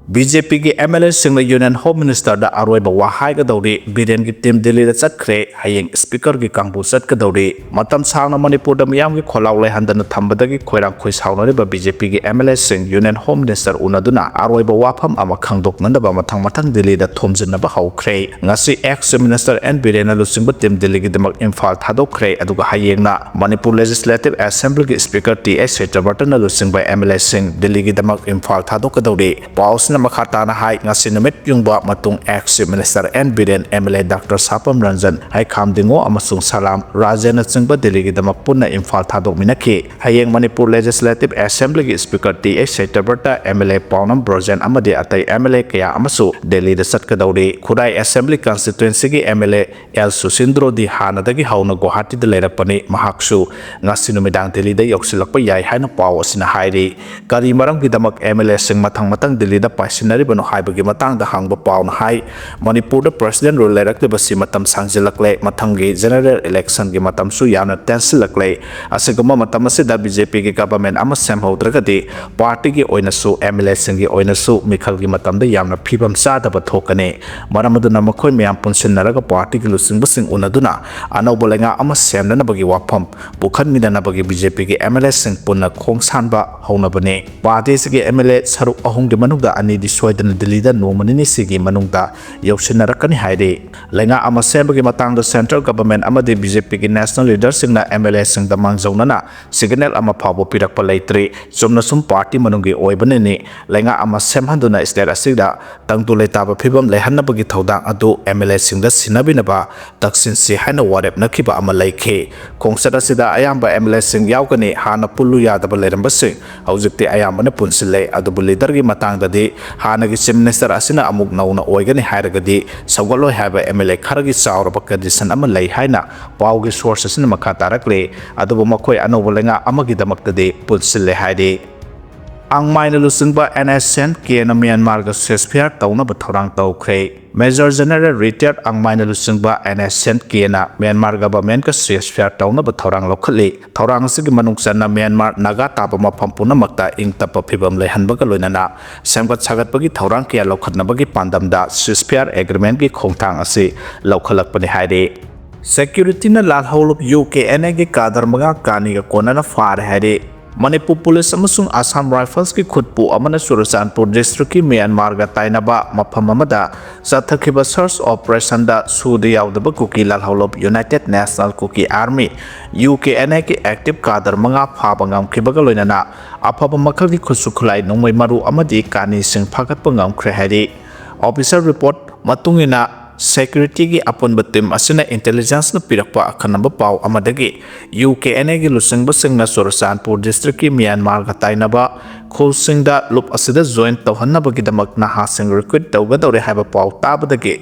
ꯕꯤ ꯖꯦ ꯄꯤꯒꯤ ꯑꯦꯝ ꯑꯦꯜ ꯑꯦꯁꯤꯡꯅ ꯌꯨꯅꯤꯌꯟ ꯍꯣꯝ ꯃꯤꯅꯤꯁꯇꯔꯗ ꯑꯔꯣꯏꯕ ꯋꯥ ꯍꯥꯏꯒꯗꯧꯔꯤ꯫ ꯕꯤꯔꯦꯟꯒꯤ ꯇꯤꯝ ꯗꯤꯜꯂꯤꯗ ꯆꯠꯈ꯭ꯔꯦ, ꯍꯌꯦꯡ ꯁ꯭ꯄꯤꯀꯔꯒꯤ ꯀꯥꯡꯕꯨ ꯆꯠꯀꯗꯧꯔꯤ꯫ ꯃꯇꯝ ꯁꯥꯡꯅ ꯃꯅꯤꯄꯨꯔꯗ ꯃꯤꯌꯥꯝꯒꯤ ꯈꯣꯜꯂꯥꯎ ꯂꯩꯍꯟꯗꯅ ꯊꯝꯕꯗꯒꯤ ꯈꯣꯏꯔꯥꯡ ꯈꯣꯏꯁꯥꯎꯅꯔꯤꯕ ꯕꯤ ꯖꯦ ꯄꯤꯒꯤ ꯑꯦꯝ ꯑꯦꯜ ꯑꯦꯁꯤꯡ ꯌꯨꯅꯤꯌꯟ ꯍꯣꯝ ꯃꯤꯅꯤꯁꯇꯔ ꯎꯅꯗꯨꯅ ꯑꯔꯣꯏꯕ ꯋꯥꯐꯝ ꯑꯃ ꯈꯪꯗꯣꯛꯅꯅꯕ ꯃꯊꯪ ꯃꯊꯪ ꯗꯤꯜꯂꯤꯗ ꯊꯣꯝꯖꯤꯟꯅꯕ ꯍꯧꯈ꯭ꯔꯦ꯫ ꯉꯁꯤ ꯑꯦꯛꯁ ꯆꯤꯐ ꯃꯤꯅꯤꯁꯇꯔ ꯑꯦꯟ ꯕꯤꯔꯦꯟꯅ ꯂꯨꯆꯤꯡꯕ ꯇꯤꯝ ꯗꯤꯜꯂꯤꯒꯤꯗꯃꯛ ꯏꯝꯐꯥꯜ ꯊꯥꯗꯣꯛꯈ꯭ꯔꯦ, ꯑꯗꯨꯒ ꯍꯌꯦꯡꯅ ꯃꯅꯤꯄꯨꯔ ꯂꯦꯖꯤꯁꯂꯦꯇꯤꯚ ꯑꯦꯁꯦꯝꯕ꯭ꯂꯤꯒꯤ ꯁ꯭ꯄꯤꯀꯔ ꯇꯤ ꯑꯩꯆ ꯁꯇ꯭ꯌꯕ꯭ꯔꯇꯅ ꯂꯨꯆꯤꯡꯕ ꯑꯦꯝ ꯑꯦꯜ ꯑꯦꯁꯤꯡ ꯗꯤꯜꯂꯤꯒꯤꯗꯃꯛ ꯏꯝꯐꯥꯜ ꯊꯥꯗꯣꯛꯀꯗꯧꯔꯤ꯫ ꯄꯥꯎ ꯑꯁꯤꯅ ꯃꯈꯥ ꯇꯥꯅ ꯍꯥꯏ, ꯉꯁꯤ ꯅꯨꯃꯤꯠ ꯌꯨꯡꯕ ꯃꯇꯨꯡ ex chief minister N Biren, M L A doctor Sapam Ranjan, Heikham Dingo ꯑꯃꯁꯨꯡ ꯁꯂꯥꯝ ꯔꯥꯖꯦꯟꯅꯆꯤꯡꯕ ꯗꯤꯜꯂꯤꯒꯤꯗꯃꯛ ꯄꯨꯟꯅ ꯏꯝꯐꯥꯜ ꯊꯥꯗꯣꯛꯃꯤꯟꯅꯈꯤ꯫ ꯍꯌꯦꯡ ꯃꯅꯤꯄꯨꯔ ꯂꯦꯖꯤꯁꯂꯦꯇꯤꯚ ꯑꯦꯁꯦꯝꯕ꯭ꯂꯤꯒꯤ speaker T H Satyabrata, M L ꯑꯦ ꯄꯥꯎꯅꯝ ꯕ꯭ꯔꯣꯖꯦꯟ ꯑꯃꯗꯤ ꯑꯇꯩ ꯑꯦꯝ ꯑꯦꯜ ꯑꯦ ꯀꯌꯥ ꯑꯃꯁꯨ ꯗꯤꯜꯂꯤꯗ ꯆꯠꯀꯗꯧꯔꯤ꯫ ꯈꯨꯔꯥꯏ ꯑꯦꯁꯦꯝꯕ꯭ꯂꯤ ꯀꯟꯁꯇꯤꯇ꯭ꯋꯦꯟꯁꯤꯒꯤ ꯑꯦꯝ ꯑꯦꯜ ꯑꯦ ꯑꯦꯜ ꯁꯨꯁꯤꯟꯗ꯭ꯔꯣꯗꯤ ꯍꯥꯟꯅꯗꯒꯤ ꯍꯧꯅ ꯒꯨꯋꯥꯍꯥꯇꯤꯗ ꯂꯩꯔꯛꯄꯅꯤ꯫ ꯃꯍꯥꯛꯁꯨ ꯉꯁꯤ ꯅꯨꯃꯤꯗꯥꯡ ꯗꯤꯜꯂꯤꯗ ꯌꯧꯁꯤꯜꯂꯛꯄ ꯌꯥꯏ ꯍꯥꯏꯅ ꯄꯥꯎ ꯑꯁꯤꯅ ꯍꯥꯏꯔꯤ꯫ ꯀꯔꯤ ꯃꯔꯝꯒꯤꯗꯃꯛ ꯑꯦꯝ ꯑꯦꯜ ꯑꯦꯁꯤꯡ ꯃꯊꯪ ꯃꯊꯪ ꯗꯤꯜꯂꯤꯗ ꯄꯥꯏꯁꯤꯟꯅꯔꯤꯕꯅꯣ ꯍꯥꯏꯕꯒꯤ ꯃꯇꯥꯡꯗ ꯍꯪꯕ ꯄꯥꯎꯅ ꯍꯥꯏ, ꯃꯅꯤꯄꯨꯔꯗ ꯄ꯭ꯔꯦꯁꯤꯗꯦꯟ ꯔꯨꯜ ꯂꯩꯔꯛꯂꯤꯕꯁꯤ ꯃꯇꯝ ꯁꯥꯡꯖꯤꯜꯂꯛꯂꯦ꯫ ꯃꯊꯪꯒꯤ ꯖꯦꯅꯔꯦꯜ ꯏꯂꯦꯛꯁꯟꯒꯤ ꯃꯇꯝꯁꯨ ꯌꯥꯝꯅ ꯇꯦꯟꯁꯤꯜꯂꯛꯂꯦ꯫ ꯑꯁꯤꯒꯨꯝꯕ ꯃꯇꯝ ꯑꯁꯤꯗ ꯕꯤ ꯖꯦ ꯄꯤꯒꯤ ꯒꯚꯔꯟꯃꯦꯟꯠ ꯑꯃ ꯁꯦꯝꯍꯧꯗ꯭ꯔꯒꯗꯤ ꯄꯥꯔꯇꯤꯒꯤ ꯑꯣꯏꯅꯁꯨ, ꯑꯦꯝ ꯑꯦꯜ ꯑꯦꯁꯤꯡꯒꯤ ꯑꯣꯏꯅꯁꯨ ꯃꯤꯈꯜꯒꯤ ꯃꯇꯝꯗ ꯌꯥꯝꯅ ꯐꯤꯕꯝ ꯆꯥꯗꯕ ꯊꯣꯛꯀꯅꯤ꯫ ꯃꯔꯝ ꯑꯗꯨꯅ ꯃꯈꯣꯏ ꯃꯌꯥꯝ ꯄꯨꯟꯁꯤꯟꯅꯔꯒ ꯄꯥꯔꯇꯤꯒꯤ ꯂꯨꯆꯤꯡꯕꯁꯤꯡ ꯎꯅꯗꯨꯅ ꯑꯅꯧꯕ ꯂꯩꯉꯥꯛ ꯑꯃ ꯁꯦꯝꯅꯅꯕꯒꯤ ꯋꯥꯐꯝ ꯄꯨꯈꯠꯃꯤꯟꯅꯅꯕꯒꯤ ꯕꯤ ꯖꯦ ꯄꯤꯒꯤ ꯑꯦꯝ ꯑꯦꯜ ꯑꯦꯁꯤꯡ ꯄꯨꯟꯅ ꯈꯣꯡ ꯁꯥꯟꯕ ꯍꯧꯅꯕꯅꯤ꯫ ꯄꯥꯔꯇꯤ ꯑꯁꯤꯒꯤ ꯑꯦꯝ ꯑꯦꯜ ꯑꯦ ꯁꯔꯨꯛ ꯑꯍꯨꯝꯒꯤ ꯃꯅꯨꯡꯗ ꯑꯅꯤꯗꯤ ꯁꯣꯏꯗꯅ ꯗꯤꯜꯂꯤꯗ ꯅꯣꯡꯃ ꯅꯤꯅꯤꯁꯤꯒꯤ ꯃꯅꯨꯡꯗ ꯌꯧꯁꯤꯟꯅꯔꯛꯀꯅꯤ ꯍꯥꯏꯔꯤ꯫ ꯂꯩꯉꯥꯛ ꯑꯃ ꯁꯦꯝꯕꯒꯤ ꯃꯇꯥꯡꯗ ꯁꯦꯟꯇ꯭ꯔꯦꯜ ꯒꯚꯔꯟꯃꯦꯟꯠ ꯑꯃꯗꯤ ꯕꯤ ꯖꯦ ꯄꯤꯒꯤ ꯅꯦꯁꯅꯦꯜ ꯂꯤꯗꯔꯁꯤꯡꯅ ꯑꯦꯝ ꯑꯦꯜ ꯑꯦꯁꯤꯡꯗ ꯃꯥꯡꯖꯧꯅꯅ ꯁꯤꯒꯅꯦꯜ ꯑꯃ ꯐꯥꯎꯕ ꯄꯤꯔꯛꯄ ꯂꯩꯇ꯭ꯔꯤ꯫ ꯆꯨꯝꯅ ꯁꯨꯝ ꯄꯥꯔꯇꯤ ꯃꯅꯨꯡꯒꯤ ꯑꯣꯏꯕꯅꯅꯤ꯫ ꯂꯩꯉꯥꯛ ꯑꯃ ꯁꯦꯝꯍꯟꯗꯨꯅ ꯁ꯭ꯇꯦꯠ ꯑꯁꯤꯗ ꯇꯪꯗꯨ ꯂꯩꯇꯥꯕ ꯐꯤꯕꯝ ꯂꯩꯍꯟꯅꯕꯒꯤ ꯊꯧꯗꯥꯡ ꯑꯗꯨ ꯑꯦꯝ ꯑꯦꯜ ꯑꯦꯁꯤꯡꯗ ꯁꯤꯟꯅꯕꯤꯅꯕ ꯇꯛꯁꯤꯟꯁꯤ ꯍꯥꯏꯅ ꯋꯥꯔꯦꯞꯅꯈꯤꯕ ꯑꯃ ꯂꯩꯈꯤ꯫ ꯈꯣꯡꯆꯠ ꯑꯁꯤꯗ ꯑꯌꯥꯝꯕ ꯑꯦꯝ ꯑꯦꯜ ꯑꯦꯁꯤꯡ ꯌꯥꯎꯒꯅꯤ꯫ ꯍꯥꯟꯅ ꯄꯨꯜꯂꯨ ꯌꯥꯗꯕ ꯂꯩꯔꯝꯕꯁꯤꯡ ꯍꯧꯖꯤꯛꯇꯤ ꯑꯌꯥꯝꯕꯅ ꯄꯨꯟꯁꯤꯜꯂꯦ꯫ ꯑꯗꯨꯕꯨ ꯂꯤꯗꯔꯒꯤ ꯃꯇꯥꯡꯗꯗꯤ ꯍꯥꯟꯅꯒꯤ ꯆꯤꯐ ꯃꯤꯅꯤꯁꯇꯔ ꯑꯁꯤꯅ ꯑꯃꯨꯛ ꯅꯧꯅ ꯑꯣꯏꯒꯅꯤ ꯍꯥꯏꯔꯒꯗꯤ ꯁꯧꯒꯠꯂꯣꯏ ꯍꯥꯏꯕ ꯑꯦꯝ ꯑꯦꯜ ꯑꯦ ꯈꯔꯒꯤ ꯆꯥꯎꯔꯕ ꯀꯟꯗꯤꯁꯟ ꯑꯃ ꯂꯩ ꯍꯥꯏꯅ ꯄꯥꯎꯒꯤ ꯁꯣꯔꯁ ꯑꯁꯤꯅ ꯃꯈꯥ ꯇꯥꯔꯛꯂꯤ꯫ ꯑꯗꯨꯕꯨ ꯃꯈꯣꯏ ꯑꯅꯧꯕ ꯂꯩꯉꯥꯛ ꯑꯃꯒꯤꯗꯃꯛꯇꯗꯤ ꯄꯨꯟꯁꯤꯜꯂꯦ ꯍꯥꯏꯔꯤ꯫ ꯑꯪꯃꯥꯏꯅ ꯂꯨꯆꯤꯡꯕ ꯑꯦꯟ ꯑꯦꯁ ꯑꯦꯟ ꯀꯦꯅ ꯃ꯭ꯌꯥꯟꯃꯥꯔꯒ ꯁꯦꯁꯐꯤꯌꯥꯔ ꯇꯧꯅꯕ ꯊꯧꯔꯥꯡ ꯇꯧꯈ꯭ꯔꯦ꯫ Major General Retired Angmaina ꯂꯨꯆꯤꯡꯕ ꯑꯦꯟ ꯑꯦꯁ ꯑꯦꯟ ꯀꯦꯅ ꯃ꯭ꯌꯥꯟꯃꯥꯔ ꯒꯚꯔꯟꯃꯦꯟꯠꯀ ceasefire ꯇꯧꯅꯕ ꯊꯧꯔꯥꯡ ꯂꯧꯈꯠꯂꯤ꯫ ꯊꯧꯔꯥꯡ ꯑꯁꯤꯒꯤ ꯃꯅꯨꯡ ꯆꯟꯅ ꯃ꯭ꯌꯥꯟꯃꯥꯔ ꯅꯥꯒꯥ ꯇꯥꯕ ꯃꯐꯝ ꯄꯨꯝꯅꯃꯛꯇ ꯏꯪ ꯇꯞꯄ ꯐꯤꯚꯝ ꯂꯩꯍꯟꯕꯒ ꯂꯣꯏꯅꯅ ꯁꯦꯝꯒꯠ ꯁꯥꯒꯠꯄꯒꯤ ꯊꯧꯔꯥꯡ ꯀꯌꯥ ꯂꯧꯈꯠꯅꯕꯒꯤ ꯄꯥꯟꯗꯝꯗ ceasefire agreement ꯀꯤ ꯈꯣꯡꯊꯥꯡ ꯑꯁꯤ ꯂꯧꯈꯠꯂꯛꯄꯅꯤ ꯍꯥꯏꯔꯤ꯫ Security ꯅ ꯂꯥꯜꯍꯧꯂꯨꯞ ꯌꯨ ꯀꯦ ꯑꯦꯟ ꯑꯦ ꯒꯤ ꯀꯥꯗꯔ ꯃꯉꯥ ꯀꯥꯅꯤꯒ ꯀꯣꯟꯅꯅ ꯐꯥꯔꯦ ꯍꯥꯏꯔꯤ꯫ ꯃꯅꯤꯄꯨꯔ ꯄꯨꯂꯤꯁ ꯑꯃꯁꯨꯡ ꯑꯁꯥꯝ ꯔꯥꯏꯐꯜꯁꯀꯤ ꯈꯨꯠꯄꯨ ꯑꯃꯅ ꯆꯨꯔꯆꯥꯟꯄꯨꯔ ꯗꯤꯁꯇ꯭ꯔꯤꯛꯀꯤ ꯃ꯭ꯌꯥꯟꯃꯥꯔꯒ ꯇꯥꯏꯅꯕ ꯃꯐꯝ ꯑꯃꯗ ꯆꯠꯊꯈꯤꯕ search operation ꯗ ꯁꯨꯗ ꯌꯥꯎꯗꯕ ꯀꯨꯀꯤ ꯂꯥꯜꯍꯧꯂꯨꯞ United National Kuki Army, U K N A ꯒꯤ active ꯀꯥꯗꯔ ꯃꯉꯥ ꯐꯥꯕ ꯉꯝꯈꯤꯕꯒ ꯂꯣꯏꯅꯅ ꯑꯐꯕ ꯃꯈꯜꯒꯤ ꯈꯨꯠꯁꯨ ꯈꯨꯠꯂꯥꯏ ꯅꯣꯡꯃꯩ ꯃꯔꯨ ꯑꯃꯗꯤ ꯀꯥꯅꯤꯁꯤꯡ ꯐꯥꯒꯠꯄ ꯉꯝꯈ꯭ꯔꯦ ꯍꯥꯏꯔꯤ꯫ Official report ꯃꯇꯨꯡ ꯏꯟꯅ, security ꯒꯤ ꯑꯄꯨꯟꯕ team ꯑꯁꯤꯅ intelligence ꯅ ꯄꯤꯔꯛꯄ ꯑꯈꯟꯅꯕ ꯄꯥꯎ ꯑꯃꯗꯒꯤ ꯌꯨ ꯀꯦ ꯑꯦꯟ ꯑꯦ ꯒꯤ ꯂꯨꯆꯤꯡꯕꯁꯤꯡꯅ ꯆꯨꯔꯆꯥꯟꯄꯨꯔ ꯗꯤꯁꯇ꯭ꯔꯤꯛꯀꯤ ꯃ꯭ꯌꯥꯟꯃꯥꯔꯒ ꯇꯥꯏꯅꯕ ꯈꯨꯜꯁꯤꯡꯗ ꯂꯨꯞ ꯑꯁꯤꯗ join ꯇꯧꯍꯟꯅꯕꯒꯤꯗꯃꯛ ꯅꯍꯥꯁꯤꯡ recruit ꯇꯧꯒꯗꯧꯔꯦ ꯍꯥꯏꯕ ꯄꯥꯎ ꯇꯥꯕꯗꯒꯤ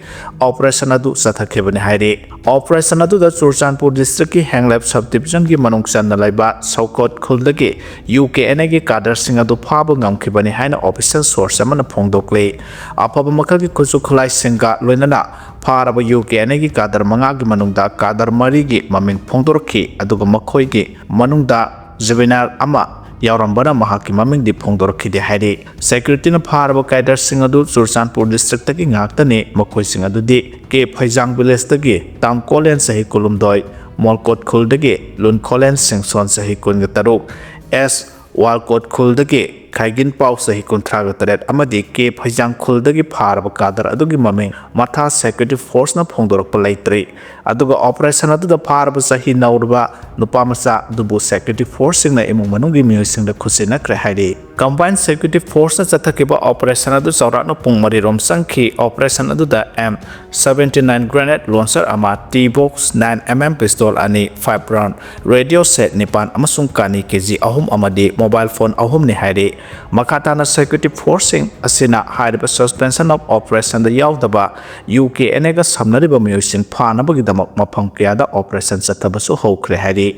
operation ꯑꯗꯨ ꯆꯠꯊꯈꯤꯕꯅꯤ ꯍꯥꯏꯔꯤ꯫ Operation ꯑꯗꯨꯗ ꯆꯨꯔꯆꯥꯟꯄꯨꯔ ꯗꯤꯁꯇ꯭ꯔꯤꯛꯀꯤ ꯍꯦꯡꯂꯦꯞ sub division ꯒꯤ ꯃꯅꯨꯡ ꯆꯟꯅ ꯂꯩꯕ ꯁꯧꯀꯣꯠ ꯈꯨꯜꯗꯒꯤ ꯌꯨ ꯀꯦ ꯑꯦꯟ ꯑꯦ ꯒꯤ ꯀꯥꯗꯔꯁꯤꯡ ꯑꯗꯨ ꯐꯥꯕ ꯉꯝꯈꯤꯕꯅꯤ ꯍꯥꯏꯅ official source ꯑꯃꯅ ꯐꯣꯡꯗꯣꯛꯂꯤ꯫ ꯑꯐꯕ ꯃꯈꯜꯒꯤ ꯈꯨꯠꯁꯨ ꯈꯨꯠꯂꯥꯏꯁꯤꯡꯒ ꯂꯣꯏꯅꯅ ꯐꯥꯔꯕ ꯌꯨ ꯀꯦ ꯑꯦꯟ ꯑꯦ ꯒꯤ ꯀꯥꯗꯔ ꯃꯉꯥꯒꯤ ꯃꯅꯨꯡꯗ ꯀꯥꯗꯔ ꯃꯔꯤꯒꯤ ꯃꯃꯤꯡ ꯐꯣꯡꯗꯣꯔꯛꯈꯤ, ꯑꯗꯨꯒ ꯃꯈꯣꯏꯒꯤ ꯃꯅꯨꯡꯗ juvenile ꯑꯃ ꯌꯥꯎꯔꯝꯕꯅ ꯃꯍꯥꯛꯀꯤ ꯃꯃꯤꯡꯗꯤ ꯐꯣꯡꯗꯣꯔꯛꯈꯤꯗꯦ ꯍꯥꯏꯔꯤ꯫ Security ꯅ ꯐꯥꯔꯕ ꯀꯥꯗꯔꯁꯤꯡ ꯑꯗꯨ ꯆꯨꯔꯆꯥꯟꯄꯨꯔ ꯗꯤꯁꯇ꯭ꯔꯤꯛꯇꯒꯤ ꯉꯥꯛꯇꯅꯤ꯫ ꯃꯈꯣꯏꯁꯤꯡ ꯑꯗꯨꯗꯤ ꯀꯦ ꯐꯩꯖꯥꯡ village ꯇꯒꯤ ꯇꯥꯡꯀꯣꯂꯦꯟ ꯆꯍꯤ ꯀꯨꯟꯍꯨꯝꯗꯣꯏ, ꯃꯣꯜꯀꯣꯠ ꯈꯨꯜꯗꯒꯤ ꯂꯨꯟꯈꯣꯂꯦꯟ ꯁꯤꯡꯁꯣꯟ ꯆꯍꯤ ꯀꯨꯟꯒ ꯇꯔꯨꯛ, ꯑꯦꯁ ꯋꯥꯜꯀꯣꯠ ꯈꯨꯜꯗꯒꯤ ꯈꯥꯏꯒꯤꯟ ꯄꯥꯎ ꯆꯍꯤ ꯀꯨꯟꯊ꯭ꯔꯥꯒ ꯇꯔꯦꯠ ꯑꯃꯗꯤ ꯀꯦ ꯐꯩꯖꯥꯡ ꯈꯨꯜꯗꯒꯤ ꯐꯥꯔꯕ ꯀꯥꯗꯔ ꯑꯗꯨꯒꯤ ꯃꯃꯤꯡ ꯃꯊꯥ security force ꯅ ꯐꯣꯡꯗꯣꯔꯛꯄ ꯂꯩꯇ꯭ꯔꯤ꯫ ꯑꯗꯨꯒ operation ꯑꯗꯨꯗ ꯐꯥꯔꯕ ꯆꯍꯤ ꯅꯧꯔꯕ ꯅꯨꯄꯥ ꯃꯆꯥ ꯑꯗꯨꯕꯨ security force ꯁꯤꯡꯅ ꯏꯃꯨꯡ ꯃꯅꯨꯡꯒꯤ ꯃꯤꯑꯣꯏꯁꯤꯡꯗ ꯈꯨꯠꯁꯤꯟꯅꯈ꯭ꯔꯦ ꯍꯥꯏꯔꯤ꯫ Combined Security Force ꯅ ꯆꯠꯊꯈꯤꯕ operation ꯑꯗꯨ ꯆꯥꯎꯔꯥꯛꯅ ꯄꯨꯡ ꯃꯔꯤ ꯔꯣꯝ ꯆꯪꯈꯤ꯫ Operation ꯑꯗꯨꯗ M seventy nine grenade launcher ꯑꯃ, T box, nine M M pistol ꯑꯅꯤ, five round, radio set ꯅꯤꯄꯥꯟ ꯑꯃꯁꯨꯡ ꯀꯥꯅꯤ ꯀꯦ ꯖꯤ ꯑꯍꯨꯝ ꯑꯃꯗꯤ mobile phone ꯑꯍꯨꯝꯅꯤ ꯍꯥꯏꯔꯤ꯫ ꯃꯈꯥ ꯇꯥꯅ security force ꯁꯤꯡ ꯑꯁꯤꯅ ꯍꯥꯏꯔꯤꯕ suspension of operation ꯗ ꯌꯥꯎꯗꯕ ꯌꯨ ꯀꯦ ꯑꯦꯟ ꯑꯦ ꯒ ꯁꯝꯅꯔꯤꯕ ꯃꯤꯑꯣꯏꯁꯤꯡ ꯐꯥꯅꯕꯒꯤꯗꯃꯛ ꯃꯐꯝ ꯀꯌꯥꯗ operation ꯆꯠꯊꯕꯁꯨ ꯍꯧꯈ꯭ꯔꯦ ꯍꯥꯏꯔꯤ꯫